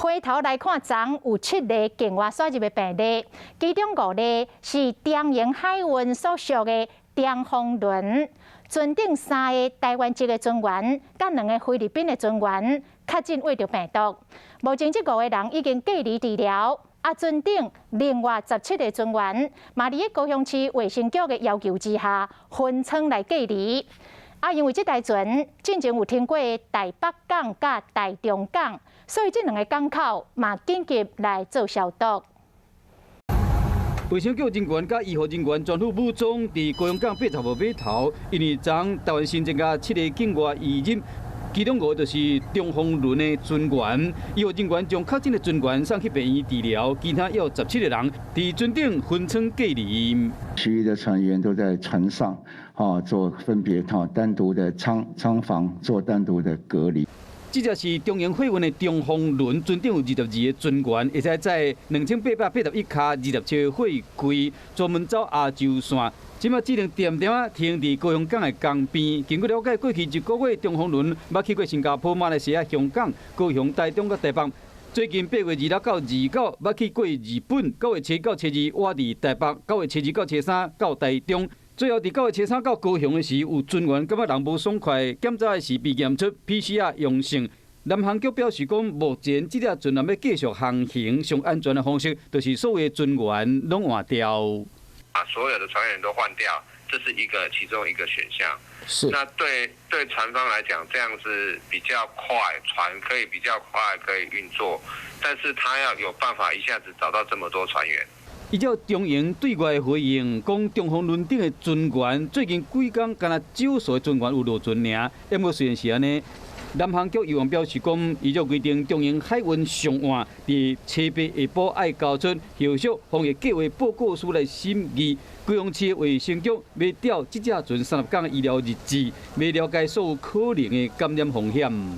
回頭來看，昨有七例境外輸入的病例，其中五例是長榮海運所屬的長風輪，船頂三个台灣籍的船員，佮兩个菲律賓的船員確診秽著病毒。目前這五个人已經隔離治療。啊，船頂另外17个船員，嘛佇高雄市衛生局的要求之下，分艙來隔離。啊，因為這台船進前有停過台北港佮台中港，所以這兩个港口嘛緊急來做消毒。衛生局人員佮醫護人員全副武裝，佇高雄港85號碼頭，因為昨台灣新增加七个境外移入，其中五个就是長風輪的船員，醫護人員將確診的船員送去病院治療，其他有17個人佇船頂分艙隔離。其餘的船員都在船上，做分別單獨的艙房做單獨的隔離。這隻是長榮貨運的長風輪，船頂有22個船員，會使載2881卡27個貨櫃，專門走亞洲線。這馬只能恬恬仔停佇高雄港的江邊。根據了解，過去一個月長風輪捌去過新加坡、馬來西亞、香港、高雄、台中佮台北。最近8月26到29，捌去過日本。9月7到初2，倚佇台北；9月初2到初3到台中。最後佇9月初3到高雄的時，有船員感覺人無爽快，檢查的時被驗出 PCR 陽性。南航局表示講，目前這隻船若欲繼續航行，上安全的方式就是所有船員攏換掉。把所有的船員都換掉，這是一個其中一個選項。那對船方來講，這樣子比較快，船可以比較快可以運作，但是他要有辦法一下子找到這麼多船員。依照長榮對外回應，講長風輪頂的船員最近幾工敢若少數的船員有落船爾，不過雖然是按呢，南航局有表示講，依照規定，長榮海運上岸佇初八下晡愛交出後續防疫計畫報告書來審議。高雄市衛生局欲調這隻船30工醫療日誌，欲了解所有可能的感染風險。